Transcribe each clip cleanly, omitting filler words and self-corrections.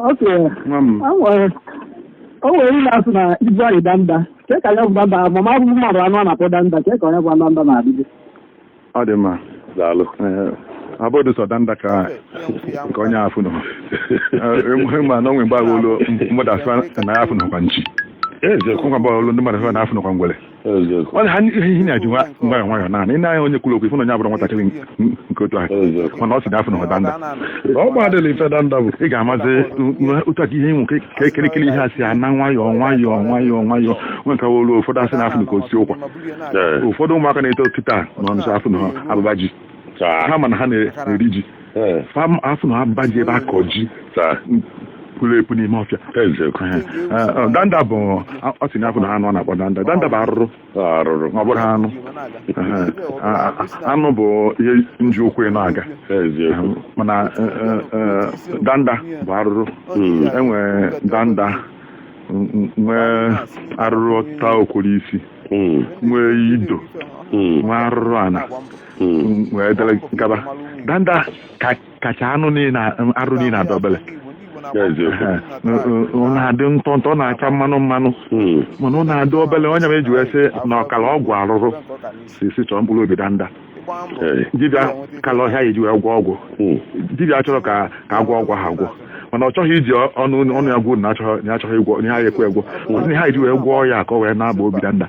Okay. Nwa m. O nwere ndị na-asị na ibu anyị danda. Ke ka ya bụ danda, mama abụbụ mmadụ anụ a na-akpọ danda, ke ka onye bụ danda na-adịbe. Ọ dị mma. Daalụ. Ee, abụdụ sọ danda ka nke onye afụ nọ. Ee, ma na onwe mgbe agha olu mmadụ asị na ya afụ nọkwa nchi. Eziokwu. Ngwa mgbe olu ndị mmadụ asị na afụ nọkwa ngwere. Eziokwu. Ọ dị ha ihe na-eji nwayọọ nwayọọ naanị ị na-anya onye kwuru okwu, ịfụ na onye abụrụ nwatakịrị nke otu ahụ, Eziokwu. mana ọ sị na afụ nọkwa danda. Ọ gbadịla ife danda bụ. Ị ga-amazi otu aka ihe ịnwụ ka ekirikiri ihe a si ana nwayọọ nwayọọ nwayọọ nwayọọ nwe nke olu ụfọdụ asị na afụ nọ ka osisi ụkwa. Ụfọdụ ụmụaka na-eto kịta nọ nso afụ nọ abụba ji. Ha mana ha na-eri ji. Fa afụ nọ abụba ji ebe akọ ji pụrụ epu n'ime ọfịa. Eziokwu. Danda bụ, ọ sị na afụ na anụ a na-akpọ danda. Danda bụ arụrụ. Arụrụ. Ọ bụrụ anụ. Anụ bụ ihe nji ụkwụ ịnọ aga. Eziokwu. Mana danda bụ arụrụ. Enwere danda, nwee arụrụ ta okworo isi, nwee ido, nwee arụrụ ana, nwee dere gaba. Danda kacha anụ niile, arụrụ niile adị obele. Ọ na-adị ntọ ntọ, ọ na-acha mmanụ mmanụ, mana ọ na-adị obele. Onye ma eji wee sị na ọkara ọgwụ arụrụ si chọọ mkpụrụ obi danda. Dibịa kala ọhịa eji wee gwọ ọgwụ. Dibịa chọrọ ka agwọ ọgwụ ahụ agwọ, mana ọ chọghị iji ọnụ ọnụ ya gwuo na achọghị ịgwọ ihe ha ekwe egwọ. Ọ sị na ha eji wee gwọọ ya ka ọ wee na-agba obi danda,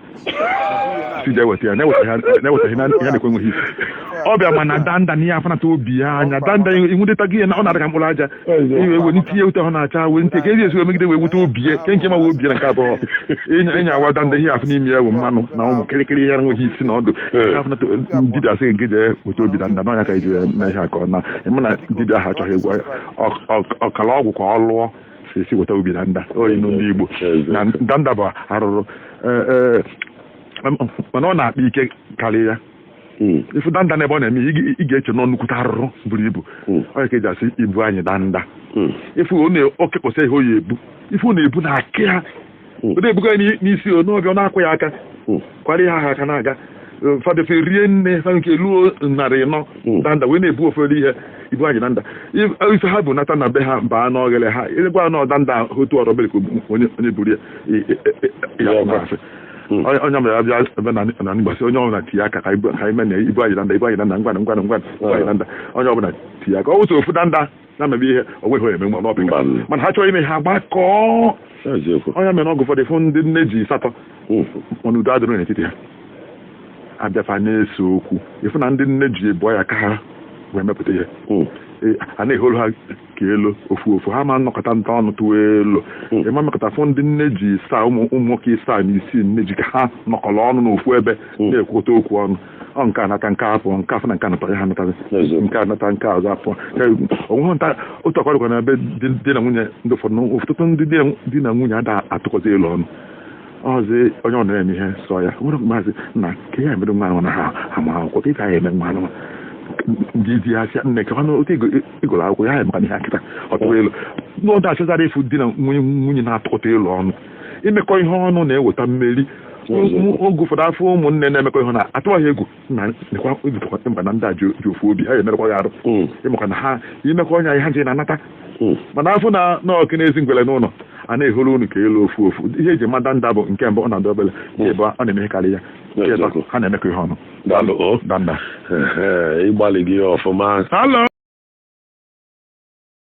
si jee weta ya, na-ewetaghị ya na-ekwe nweghị isi ọ bịa. Mana danda na ihe afanata obi ya anya danda inwudeta gị na ọ na-adị ka mkpụrụ aja iwe ewe ntinye ute ahụ na-acha wee ntinye ka ezi esi wee megide wee wute obi ya ke nke ma wee obi ya. Na nke abụọ, ịnya awa danda, ihe afụ n'ime ya bụ mmanụ na ụmụ kịrịkịrị ihe enweghị isi na ọdụ. Afanata dibịa sị nke jee weta obi danda n'ọnya ka eji wee mee ihe a ka ọ na ịma na dibịa ahụ achọghị ịgwọ ya. Ọkara ọgwụ ka ọ lụọ si weta obi danda oyi ndị Igbo na danda bụ arụrụ. Ee, mana ọ na-akpa ike karịa ya. Ifu danda n'ebe ọ na-eme, ị ga-eche nọ nnukwute arụrụ buru ibu. Ọ ka eji asị ibu anyị danda. Ifu ọ na-okekpọsị ihe o ya ebu, ifu ọ na-ebu na akị ha, ọ na-ebuga ya n'isi o n'ọbịa, ọ na-akwụ ya aka kwara ihe ahụ aka na-aga. Ụfọdụ fe rie nne fa nke luo 400 danda wee na-ebu ụfọdụ ihe ibu anyị danda. Ife ha bụ nata na be ha baa n'oghere ha ịgwa na danda otu ọrụ obere ka onye onye buru ya ya asị onye ọbụla abịa ebe na na mgbasị, onye ọbụla tinye aka ka anyị mee na ibu anyị danda, ibu anyị danda, ngwanụ ngwanụ ngwanụ, ibu anyị danda. Onye ọbụla tinye aka, ọ wụsị ofu danda na-emebi ihe o nweghị onye eme nwa n'ọpịka. Mana ha chọrọ ime ha gbakọọ. Onye mere ọgụ ụfọdụ fụ ndị nne ji asatọ, mana udo adịrị n'etiti ha. Abịafa na-ese okwu, ịfụ na ndị nne ji ebuọ ya ka ha wee mepụta ihe. A na-eholu ha ka elu ofu ofu, ha ma nnọkọta nta ọnụ tụwa elu. Ịma mmekọta fụ ndị nne ji saa ụmụ nwoke isaa na isii nne ji ka ha nọkọrọ ọnụ n'ofu ebe na-ekwukọta okwu ọnụ. Ọ nke anata, nke apụọ, nke afọ na nke anata ya ha anatazi, nke anata, nke azụ apụọ. Onweghị nta otu akwadokwa na ebe di na nwunye ndị ụfọdụ. Ọtụtụ ndị di na nwunye ada atụkọzi elu ọnụ ọzọ. Onye ọ na-eme ihe sọ ya nwere maazị nna ka ya emere nwa anụ na ha ama akwụkwọ ka ị ga eme nwa anụ ndị di ya sịa nne ka ọnụ otu ịgụrụ akwụkwọ ya emeka ihe akịta ọtụrụ elu n'ọdụ achọzara ịfụ di na nwunye na-atụkọta elu ọnụ. Imekọ ihe ọnụ na-eweta mmeri. Oge ụfọdụ afọ ụmụnne na-emekọ ihe na atụwaghị egwu na nekwa ebutekwa mba na ndị a ji ofu obi ha emerekwa ya arụ ịmaka na ha imekọ ọnya ihe ha ji na-anata. Mana afọ na n'ọkụ na-ezi ngwere n'ụlọ a na-eholu unu ka elu ofu ofu. Ihe eji mada nda bụ nke mbụ, ọ na-adị obere; nke ịbụọ, ọ na-eme karị ya; nke ịtọ, ha na-emekọ ihe ọnụ. Daalụ o. Danda. Ịgbalị gị ọfụma. Halo.